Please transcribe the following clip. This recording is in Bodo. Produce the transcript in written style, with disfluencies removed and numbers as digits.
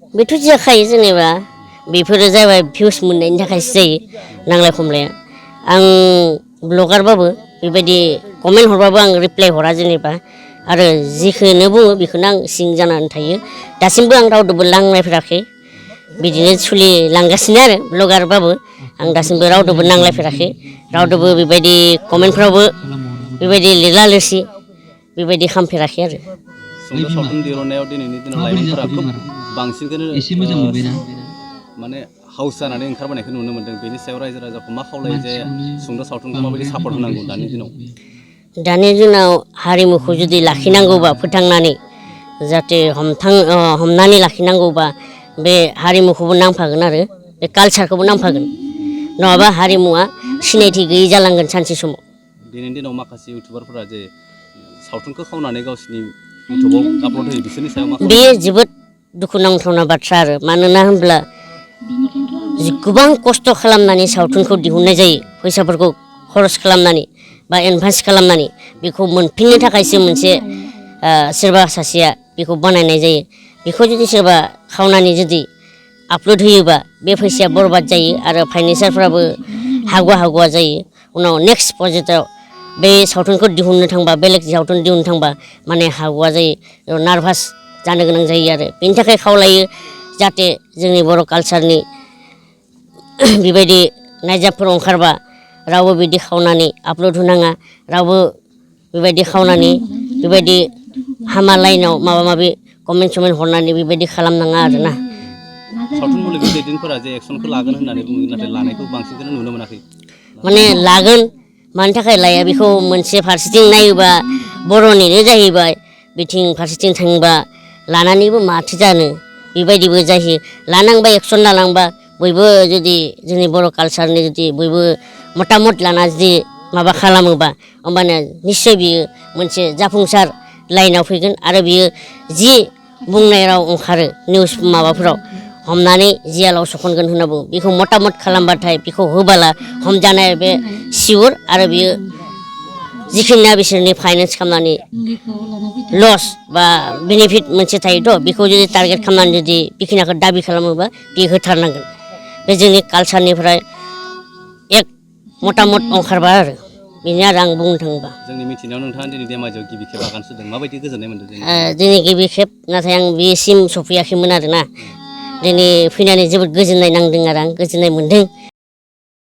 बेथ' जाखायो जेनेबा बेफोरो जाबाय भिउस मोननायनि थाखायसो जायो नांलाय खमलाया आं ब्लगारबाबो बेबायदि कमेन्ट हरबाबो आं रिप्लाय हरा जेनेबा आरो जिखौनो बुङो बेखौनो आं सिं जानानै थायो दासिमबो आं रावदोबो नांलायफेराखै बिदिनो सोलिलांगासिनो आरो ब्लगारबाबो आं दासिमबो रावदोबो नांलायफेराखै रावदोबो बेबायदि कमेन्टफ्रावबो बेबायदि लिरला लिरसि बेबायदि खालामफेराखै आरो सुंद' सावथुन दिहुननायाव दिनैनि दिनाव लाइमोनफोरा खोब बांसिनखौनो माने हाउस जानानै ओंखारबोनायखौ नुनो मोन्दों बेनि सायाव रायजो राजाखौ मा खावलायो जे सुंद' सावथुनखौ माबायदि सापर्ट होनांगौ दानि दिनाव हारिमुखौ जुदि लाखिनांगौबा फोथांनानै जाहाथे हमनानै लाखिनांगौबा बे हारिमुखौबो नांफागोन आरो बे कालसारखौबो नांफागोन नङाबा हारिमुवा सिनायथि गैयै जालांगोन सानसे समाव दिनैनि दिनाव माखासे इउटुबारफोरा जे सावथुनखौ खावनानै गावसिनि इउटुबाव आपल'ड होयो बिसोरनि सायाव मा बेयो जोबोद दुखुनांथावना बाथ्रा आरो मानोना होनब्ला गोबां खस्थ' खालामनानै सावथुनखौ दिहुननाय जायो फैसाफोरखौ खरस खालामनानै बा एडभान्स खालामनानै बेखौ मोनफिननो थाखायसो मोनसे सोरबा सासेया बेखौ बानायनाय जायो बेखौ जुदि सोरबा खावनानै जुदि आपल'ड होयोबा बे फैसाया बरबाद जायो आरो फाइनेन्सारफ्राबो हागवा जायो उनाव नेक्स्ट प्रजेक्टआव बे सावथुनखौ दिहुननो थांबा बेलेग सावथुन दिहुननो थांबा माने हागवा जायो नार्भास जानो गोनां जायो आरो बेनि थाखाय खावलायो जाहाथे जोंनि बर' कालसारनि बेबायदि नायजाबफोर ओंखारबा रावबो बिदि खावनानै आपल'ड होनाङा रावबो बेबायदि खावनानै बेबायदि हामा लाइनाव माबा माबि कमेन्ट समेन्ट हरनानै बेबायदि खालामनाङा आरोना सावथुन मुलुगनि दैदेनफोरा जे एक्सनखौ लागोन होननानै बुङो नाथाय लानायखौ बांसिनखौनो नुनो मोनाखै माने लागोन मानि थाखाय लाया बेखौ मोनसे फारसेथिं नायोबा बर'निनो जाहैबाय बिथिं फारसेथिं थाङोबा लानानैबो माथो जानो बेबायदिबो जायो लानांबा एक्सन लानांबा बयबो जुदि जोंनि बर' कालसारनि जुदि बयबो मतामत लाना जुदि माबा खालामोबा होमबानो निस्सय बियो मोनसे जाफुंसार लाइनाव फैगोन आरो बियो जि बुंनाय राव ओंखारो निउस माबाफोराव हमनानै जियालाव सखनगोन होनना बुङो बेखौ मतामत खालामबाथाय बेखौ होबाला हमजानाय बे सिउर आरो बियो जिखिनिया बिसोरनि फाइनेन्स खालामनानै लस बा बेनिफिट मोनसे थायोथ' बेखौ जुदि टारगेट खालामनानै जुदि बेखिनिखौ दाबि खालामोबा बे होथारनांगोन बे जोंनि कालसारनिफ्राय एक मतामत ओंखारबा आरो बेनो आरो आं बुंनो थाङोबा जोंनि मिथिनायाव नोंथाङा दिनै धेमाजियाव गिबि खेब आगान सुरदों माबायदि गोजोननाय मोन्दों दिनै गिबि खेब नाथाय आं बेसिम सफैयाखैमोन आरोना दिनै फैनानै जोबोद गोजोननाय नांदों आरो आं गोजोननाय मोन्दों